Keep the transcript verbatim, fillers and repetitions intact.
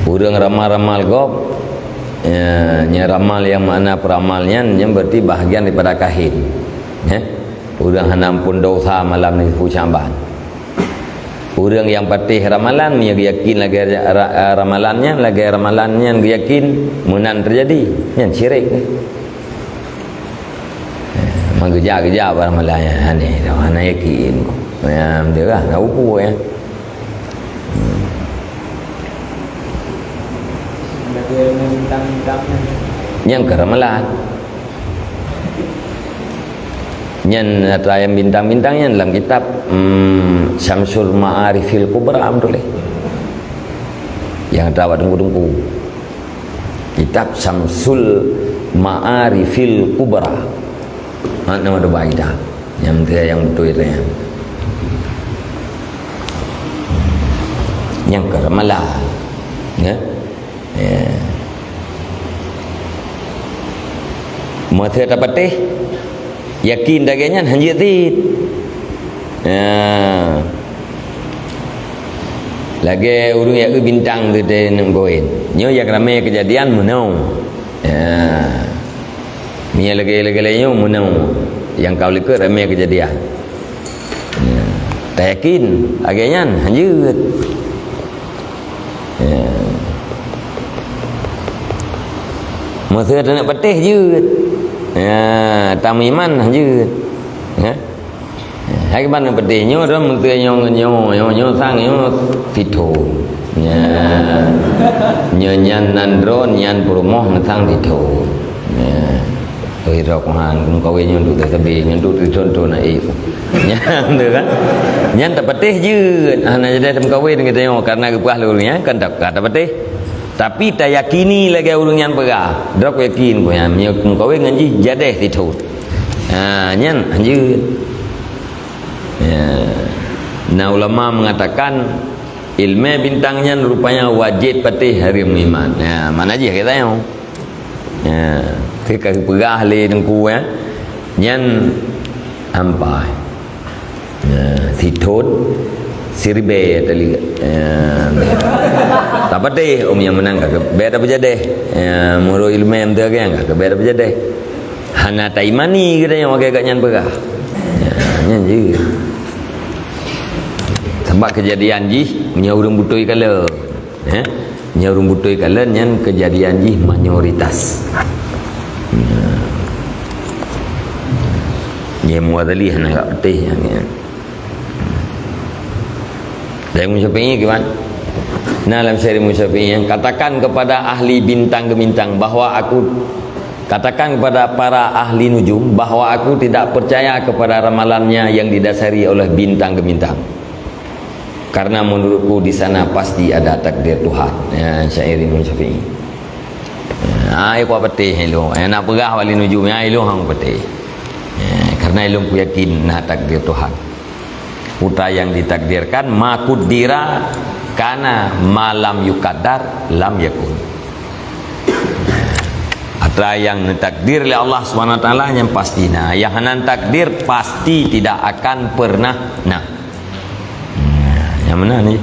Ureuëng ramal-ramal gob, ya, nyang ramal nyang makna peuramal nyan, nyan berarti bahagian daripada kahin. Ya. Ureuëng hana ampôn desya malam nisfu Sya'ban. Ureuëng nyang patéh ramalan, meunyoe geuyakin lagée ra-, ra-, ramalan nyan, lagée ramalan nyan geuyakin meunan teujadi, nyan syirik. Eh, meugeujak-geujak barang malaikat, hana, hana yakin. Ya, beutôi lah, na upu, ya. Hmm. Nyang keu ramalan. Nyan atra nyang bintang-bintang nyan lam kitab, hmm, Syamsul Ma'arifil Kubra meutuléh. Nyang atra bak teungku-teungku. Kitab Syamsul Ma'arifil Kubra. Ha, nama tu baca. Nyang dia nyang beutôi tu nyan. Nyang keu ramalan. Ya. Ya. Masa tapatéh, yakin lagée nyan hanjeuet cit. Ya. Lagée ureuëng nyang eu bintang tu teuh neuk kawén. Nyoe nyang ramé keujadian meunoe. Ya. Meunyoe lagée-lagée nyoe meunoe. Nyang ka likot ramé keujadian. Ya. Tayakin lagée nyan hanjeuet. Ya. Masa taneuk patéh jeuet. Ya, tameuiman jeuet. Ya. Hai kiban patéh nyoe dah meuteunyoe nyoe, nyoe, nyoe sang nyoe sithon. Ya. Nyoe nyan nan droe, nyan peurumoh neusang sithon. Ya. Oi, rok han, meukawen nyoe duek teusabé, nyoe duek teuthon-thon na ék. Nyan tu kan. Nyan tapatéh jeuet, hana jadi meukawen geutanyoe karena geupeugah lé ureuëng nyan kan tak ka tapatéh. Tapi tayakini lagée ureuëng nyan peugah, droe yakin ku nyan, meunyoe meukawen ngon jih jadeh sithon. Ha, nyan jeuet. Ya. Nah, ulama mengatakan ilmu bintang nyan rupanya wajib patéh hareuem iman. Ya, mana jih kita nyoe. Ya, keu ka geupeugah lé teungku, ya. Nyan ampai. Ya, sithon siribée tali. Ya. Tapatéh, om nyang meunan ka keu bék tapeujadeh. Ya, meunurot ilmu meuteugah ka keu bék tapeujadeh. Hana taimani geutanyoe lagée gobnyan peugah. Ya, nyan jeuet. Sabab keujadian jih, meunyoe ureuëng beutôi kalon. Eh? Nyan ureuëng beutôi kalon nyan keujadian jih mayoritas. Ya. Nyan Mughazali hana gak patéh nyan. Dari Imam Syafi'i kiban? Nah, lam syair Imam Syafi'i, katakan kepada ahli bintang gemintang bahwa aku, katakan kepada para ahli nujum bahwa aku tidak percaya kepada ramalannya yang didasari oleh bintang gemintang. Karena menurutku di sana pasti ada takdir Tuhan. Ya, syair Imam Syafi'i. Ya, ai kuat patéh ilong. Ya, nak peugah wali nujum, ya, ilong hang patéh. Ya, karena ilong ku yakin na takdir Tuhan. Utai yang ditakdirkan, ma kuddira kana, ma lam yukaddar lam yakun. Atra nyang neutakdir lé Allah Subhanahu Wa Taala nyan pasti na. Nyang hana takdir pasti tidak akan pernah na. Nah, nyang meunan ni.